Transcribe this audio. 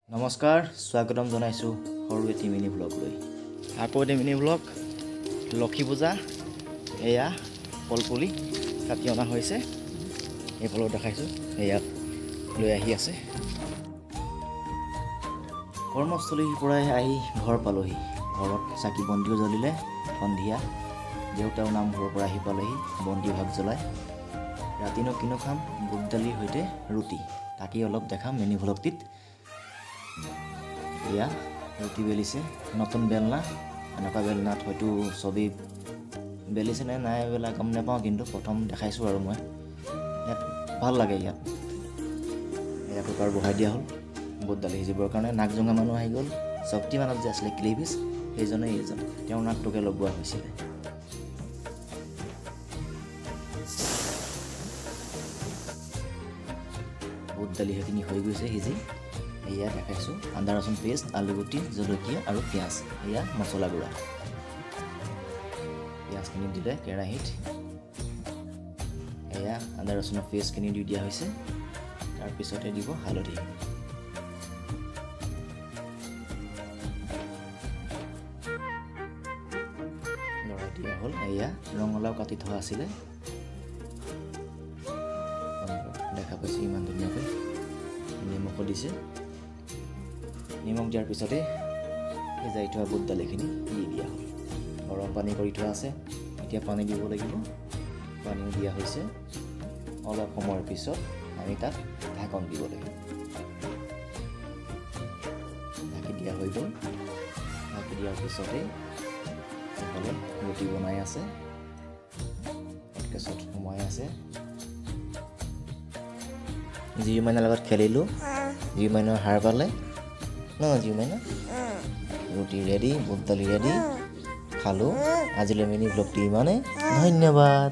নমস্কাৰ, স্বাগতম জনাইছোঁ সৰু এটি মিনি ব্লগ লৈ। আকৌ এটি মিনি ব্লগ। লক্ষী পূজা, এয়া কলপুলি কাটি অনা হৈছে। এইফালেও দেখাইছোঁ, এয়া লৈ আহি আছে। কৰ্মস্থলীৰ পৰাই আহি ঘৰ পালোহি। ঘৰত চাকি বন্তিও জ্বলিলে। সন্ধিয়া দেউতাও নামঘৰৰ পৰা আহি পালেহি, বন্তি ভাগ জ্বলাই। ৰাতিনো কিনো খাম, বুট দালিৰ সৈতে ৰুটি, তাকেই অলপ দেখাম মিনি ভ্লগটিত। এয়া ৰুটি বেলিছে, নতুন বেলনা। এনেকুৱা বেলনাত হয়তো চবেই বেলিছে নে নাই বেলা গম নাপাওঁ, কিন্তু প্ৰথম দেখাইছোঁ আৰু মই। ইয়াত ভাল লাগে ইয়াত। এয়া কুকাৰ বহাই দিয়া হ'ল বুট দালি সিজিবৰ কাৰণে। নাক জোঙা মানুহ আহি গ'ল। শক্তিমানত যে আছিলে ক্লেভিছ, সেইজনেই এইজন। তেওঁৰ নাকটোকে লগোৱা হৈছিলে। বুট দালি সেইখিনি হৈ গৈছে সিজি। এয়া দেখাইছোঁ আদা ৰচুন পেষ্ট, আলুগুটি, জলকীয়া আৰু পিঁয়াজ। এয়া মছলা গুড়া। পিঁয়াজখিনি দিলে কেৰাহীত। এয়া আদা ৰচুনৰ পেষ্টখিনি দি দিয়া হৈছে। তাৰপিছতে দিব হালধি। লৰাই দিয়া হ'ল। এয়া ৰঙালাও কাটি থোৱা আছিলে, দেখা পাইছোঁ ইমান ধুনীয়াকৈ। নিমখো দিছে। নিমখ দিয়াৰ পিছতে সিজাই থোৱা বুট দালিখিনি দি দিয়া হ'ল। গৰম পানী কৰি থোৱা আছে, এতিয়া পানী দিব লাগিব। পানীও দিয়া হৈছে। অলপ সময়ৰ পিছত আমি তাত ঢাকন দিব লাগিব। ঢাকি দিয়া হৈ গ'ল। ঢাকি দিয়াৰ পিছতেই এইফালে ৰুটি বনাই আছে, হটকেছত সোমাই আছে। জিউ মাইনাৰ লগত খেলিলোঁ, জিউ মাইনাৰ হাৰ পালে ন জিউ মাইনা। ৰুটি ৰেডি, বুট দালি ৰেডি, খালোঁ। আজিলৈ মিনি ব্লগটো ইমানেই। ধন্যবাদ।